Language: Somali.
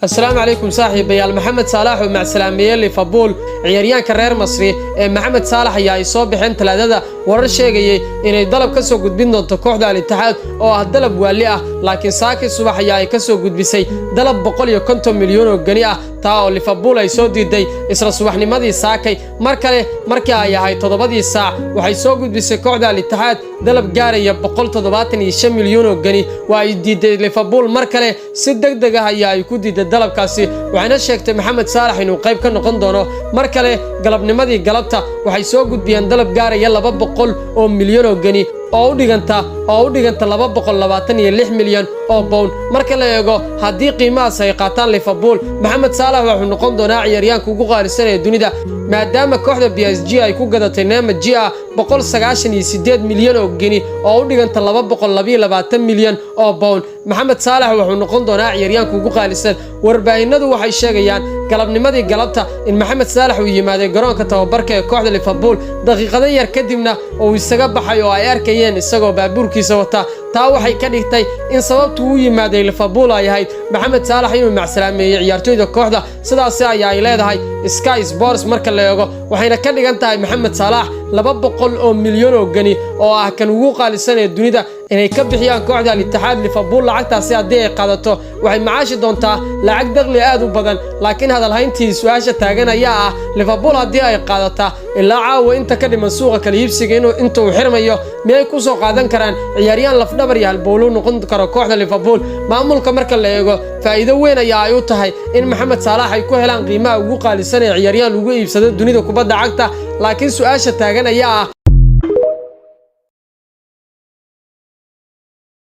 Asalaamu calaykum, saaxiibayaal. Maxamed Saalax oo macsalaameeyey Liverpool. Ciyaaryahanka reer Masri ee Maxamed Saalax ayaa ay soo baxeen Talaadada warar sheegayay inay dalab ka soo gudbin doonto kooxda Al Ittixaad, oo ah dalab waali ah, laakiin saakii subax ayaa ay ka soo gudbisay dalab 150 milyan oo geni ah, taa oo Liverpool ay soo diiday isla subaxnimadii saakay. Mar kale, markii ay ahayd 7-dii saac, waxay soo gudbisay kooxda Al Ittixaad dalab gaaraya 175 milyan oo geni. Waa ay diiday Liverpool. Mar kale si deg deg ah ayaa ay ku diiday dalabkaasi, waxayna sheegtay Maxamed Saalax inuu qayb ka noqon doono. Mar kale, galabnimadii galabta, waxay soo gudbiyeen dalab gaaraya 200 oo milyan oo geni, oo u dhiganta 226 milyan oo pound. Marka la eego, haddii qiimahaas ay qaataan Liverpool, Maxamed Saalax wuxuu noqon doonaa ciyaaryahanka ugu qaalisan ee dunida, maadaama kooxda PSG ay ku gadatay Neymar Jr 198 milyan oo geni, oo u dhiganta 222 milyan oo pound. Maxamed Saalax wuxuu noqon doonaa ciyaaryahanka ugu qaalisan. Warbaahinadu waxay sheegayaan galabnimadii galabta in Maxamed Saalax uu yimaaday garoonka tababarka ee kooxda Liverpool, daqiiqado yar kadibna uu isaga baxay oo ay arkayeen isagoo baabuurkiisa wata. Taa waxay ka dhigtay in sababtu u yimaaday Liverpool ay ahayd Maxamed Saalax inuu macsalaameeyey ciyaartoyda kooxda. Sidaasi ayaa ay leedahay Sky Sports marka la eego, waxayna ka dhigan tahay Maxamed Saalax 200 oo milyan oo geni, oo ah kan ugu qaalisan ee dunida, inay ka bixiyaan kooxda Al Ittixaad Liverpool. Lacagtaasi haddii ay qaadato, waxay macaashi doontaa lacag dakhli aad u badan, laakiin hadalhayntii su-aasha taagan ayaa ah: Liverpool haddii ay qaadataa, ilaa caawa inta ka dhiman suuqa kala iibsiga inta uu xirmayo, miyay ku soo qaadan karaan ciyaaryahan lafdhabar iyo halbowlo noqon karo kooxda Liverpool? Maamulka marka la eego, faa'iido weyn ayaa ay u tahay in Maxamed Saalax ay ku helaan qiimaha ugu qaalisan ee ciyaaryahan lagu iibsado dunida kubadda cagta, laakiin su-aasha taagan ayaa ah.